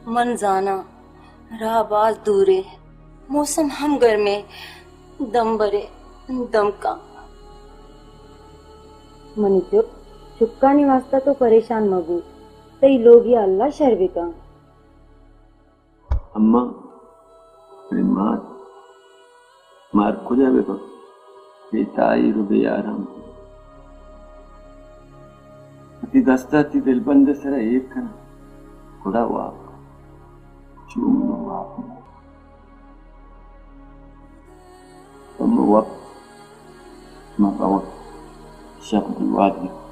من زاناں راہ باز دوریں، موسم ہم گرمیں، دم برے دم کن۔ منی چک، چکانی واسطہ تو پریشان مبو، تئی لوگیا اللہ شر بکن۔ اماں، منی مات، مار کجا بہ باں؟ بے تاہیر و بے آرام۔ وتی دست ءَ تئی دلبند ءِ سرا ایر کناں، گڑا واب کن۔ چون واب کن؟ اماں، واب من رواں، شپ دیوار بیت۔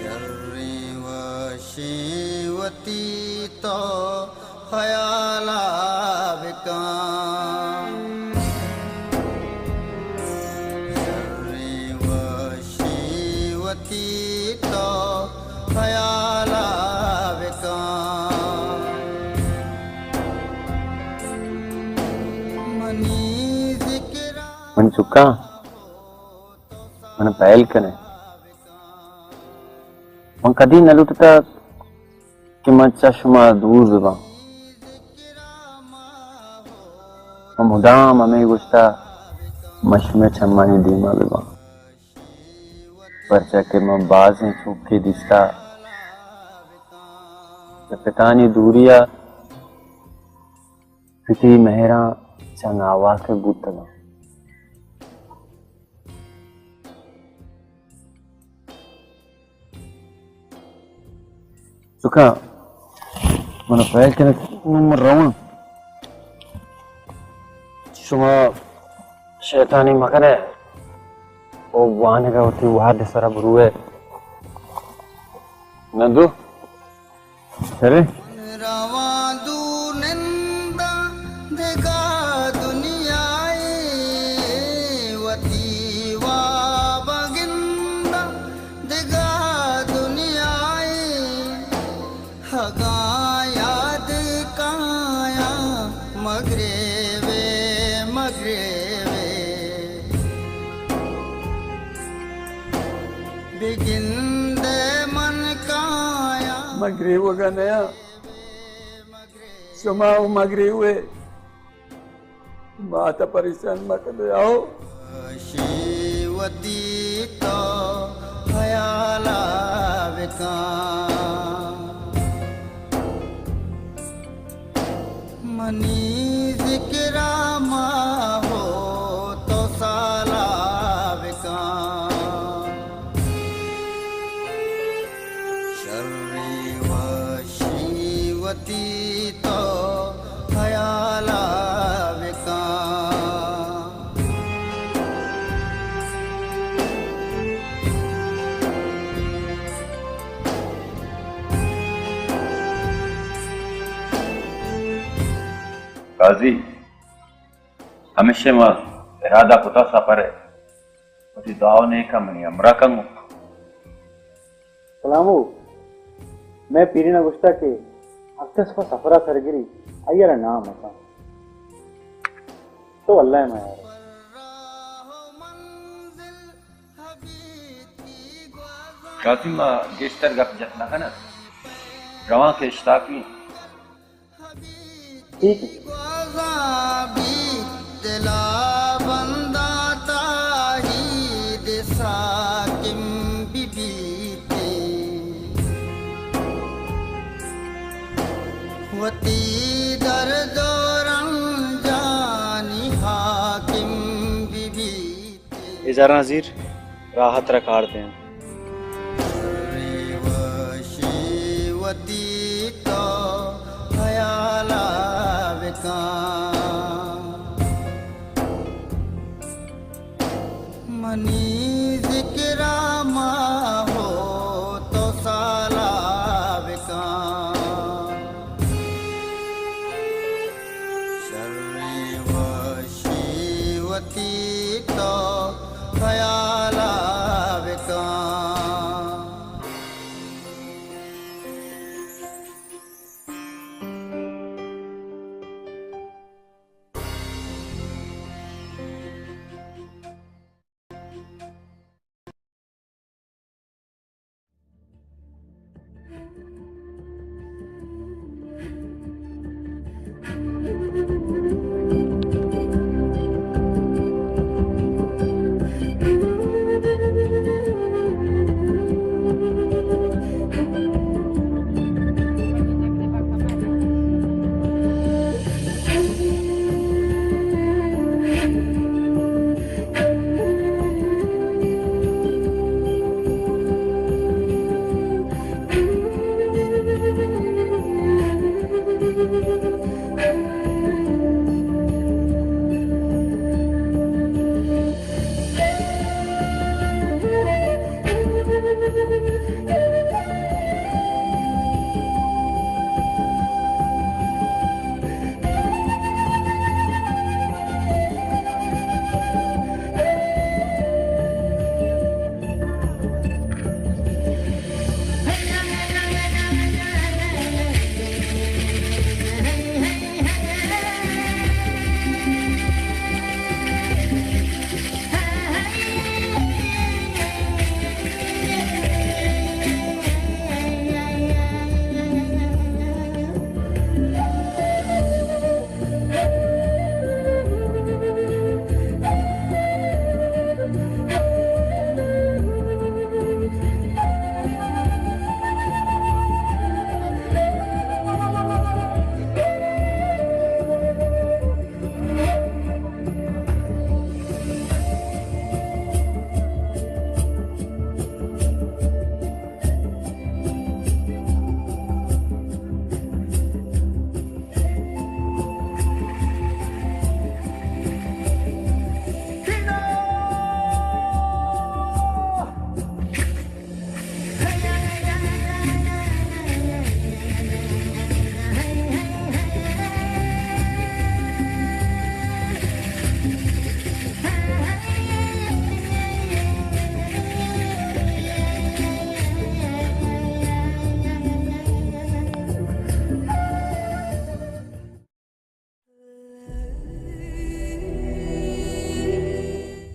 شریں وشیں وتی تو خیالا بکن۔ شریں وشیں وتی تو خیالا بکن۔ منی ذکرا من چکاں، من پہل کنے۔ من کدی نہ لوٹتا کہ من چہ شما دور بباں۔ من مدام ہمے گوشتا، من شمئے چمانی دیما بباں، پرچا کہ من بازیں چوکے دیستا کہ پتانی دوریا پتی مہراں چہ ناواکف بوتگاں۔ چکاں، من پہل کنت، من رواں۔ شما شیطانی مکنے، او وانگا وتی وہد سرا بروے۔ نندو؟ سرے؟ رواں دور ننداں دگہ دنیائے، وتی واب گنداں دگہ دنیائے۔ ہگاں یاد کایاں مگریبے، مگریبے۔ گندے من کایاں۔ من گریوگا نیاں۔ شما و مگریوے۔ مات ء پریشان مکن، آؤ۔ وشی وتی تو خیالا بکن۔ منی ذکرا ما ہو تو سالا بکن۔ شری وشی وتی تو خیالا بکن۔ قاضی، ہمیشہ ما ارادہ کتا سفر ء۔ وتی دعا و نیکاں منی ہمراہ کن۔ سلامو، مئے پیرین ء گوشتہ کہ ہر کس پہ سفر ء سرگری، آئی ء را نام مکن۔ تو اللہ ء میار۔ قاضی، ما گیشتر گپ جت نہ کناں۔ رواں کہ اشتاقی۔ ٹھیک۔ گوازاں بیت دلا بنداں تاہید ساکم ببیت۔ وتی درد و رنجانی حاکم ببیت۔ اے زراں زیر راحت را کار دیں۔ وشی وتی تو خیالا بکن۔ منی ذکرا ما ہو تو سالا بکن۔ شری وشی وتی تو خیالا بکن۔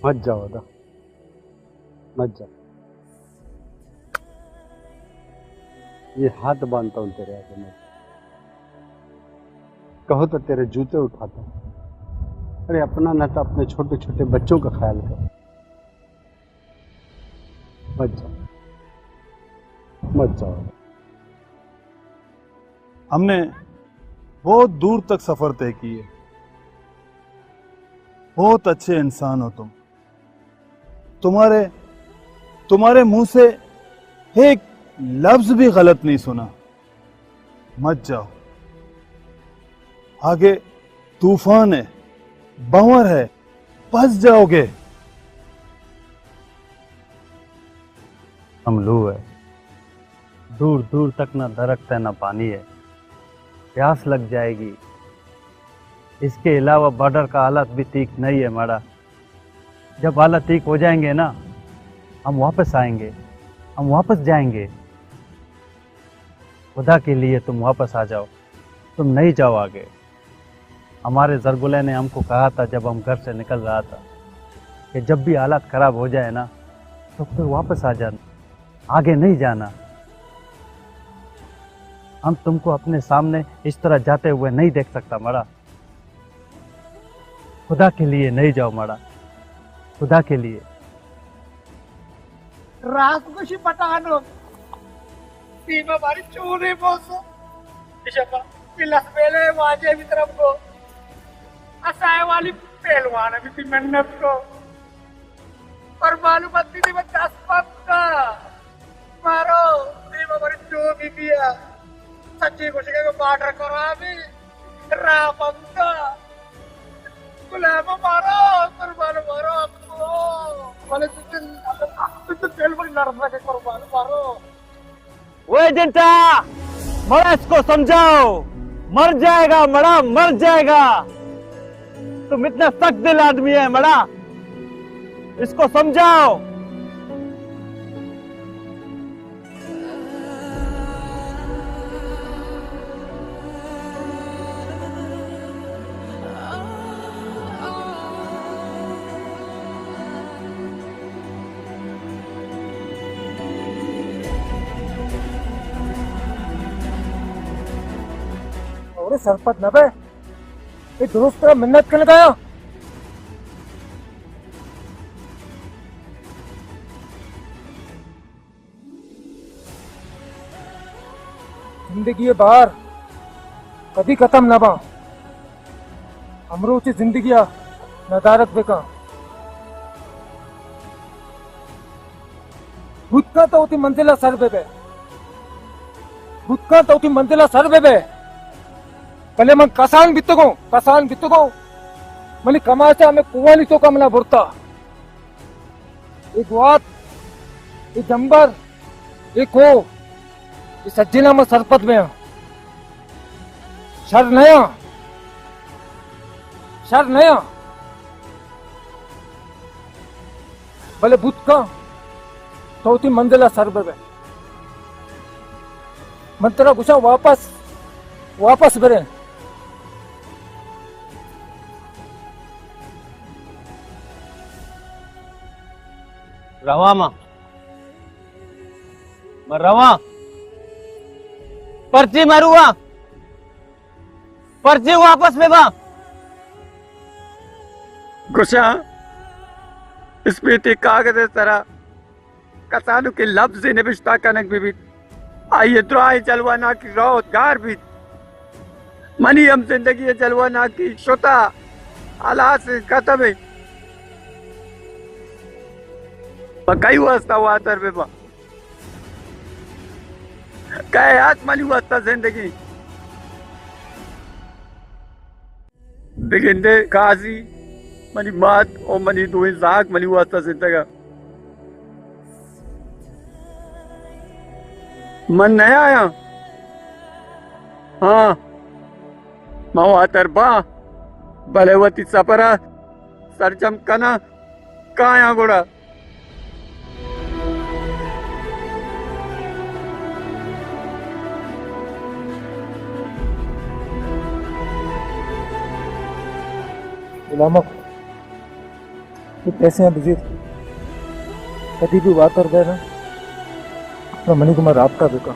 مجا ودا، مجا۔ یہ ہاتھ باندھتا ہوں تیرے آگے میں، کہو تو تیرے جوتے اٹھاتا ہوں۔ ارے اپنا نہ تو اپنے چھوٹے چھوٹے بچوں کا خیال کر۔ مت جاؤ، مت جاؤ۔ ہم نے بہت دور تک سفر طے کیے۔ بہت اچھے انسان ہو تم۔ تمہارے تمہارے منہ سے ایک لفظ بھی غلط نہیں سنا۔ مت جاؤ، آگے طوفان ہے، بھنور ہے، پھنس جاؤ گے۔ ہم لو ہے، دور دور تک نہ درخت ہے نہ پانی ہے، پیاس لگ جائے گی۔ اس کے علاوہ بارڈر کا حالت بھی ٹھیک نہیں ہے مڑا۔ جب حالت ٹھیک ہو جائیں گے نا، ہم واپس آئیں گے، ہم واپس جائیں گے۔ خدا کے لیے تم واپس آ جاؤ، تم نہیں جاؤ آگے۔ ہمارے زرگلے نے ہم کو کہا تھا جب ہم گھر سے نکل رہا تھا کہ جب بھی حالات خراب ہو جائے نا تو پھر واپس آ جانا، آگے نہیں جانا۔ ہم تم کو اپنے سامنے اس طرح جاتے ہوئے نہیں دیکھ سکتا مڑا۔ خدا کے لیے نہیں جاؤ مڑا، خدا کے لیے۔ راست گوشی پٹانو، دیما باری چونے بوسو۔ اشپا پلس بیلے واجہ بھی طرف کو، اسائے والی پہلوان بھی تی منت کو۔ پر معلومات دی میں دس پتا۔ مارو، دیما باری چو بی بیا۔ سچی گوشگے کو بارڈر کرا بھی۔ راہ بندا۔ غلام مارو، قربان مارو۔ بلے تو، تو دل میں لڑ سکے قربان مارو۔ وہ ایجنٹا، مڑا اس کو سمجھاؤ، مر جائے گا مڑا، مر جائے گا۔ تم اتنا سخت دل آدمی ہے مڑا، اس کو سمجھاؤ۔ اور سرپد نہ بے، یہ درست طرح منت کرنے کا۔ زندگی ءِ بار کدی ختم نہ باں۔ ہمروچ زندگی ءَ ندارگ بکن۔ بوت کن تو وتی منزل ءَ سر بہ بئے۔ بوت کن تو وتی منزل ءَ سر بہ بئے۔ بلے من کسان بیتگوں، کسان بیتگوں۔ منی کماش ءَ ہمے کوہانی توک ءَ منا برتا۔ اے گوات، اے جمبر، اے کوہ، اے سجیناں من سرپد بیاں۔ شر نیاں، شر نیاں۔ بلے بوت کن تو وتی منزل ءَ سر بہ بئے۔ من ترا گوشاں واپس، واپس بریں۔ رواں من، من رواں۔ پرچی من رواں؟ پرچی واپس بہ باں؟ گوشاں، اسپیتی کاگد ءِ سرا کسانکیں لبزے نبشتہ کنگ بہ بیت، آئی ءِ دراہیں جلوہ ناکی روت گار بیت۔ منی ہم زندگی ءِ جلوہ ناکی شتہ، ہلاس ختم انت۔ پہ کئی واسطہ واتر بہ باں؟ کئے ات منی واسطہ زندگی؟ بگندے قاضی، منی مات و منی دوئیں زاگ منی واسطہ زندگ ءَ۔ من نیایاں۔ ہاں، من واتر باں، بلے وتی سفر ءَ سرجم کناں، کایاں گڑا۔ غلامک، اے پیسے آں بزیر، کدی بھی واتر بئے نا، گڑا منی گوما رابطہ بکن۔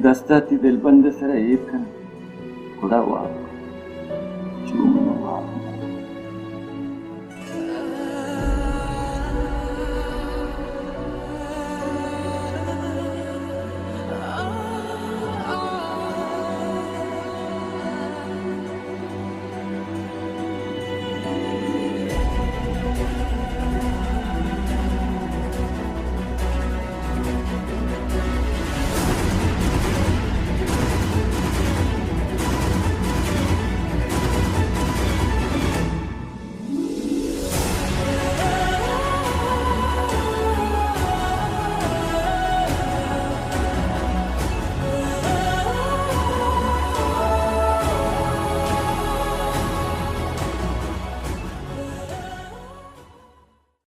دستا تی دلبند سرا ایر کناں، گڑا واب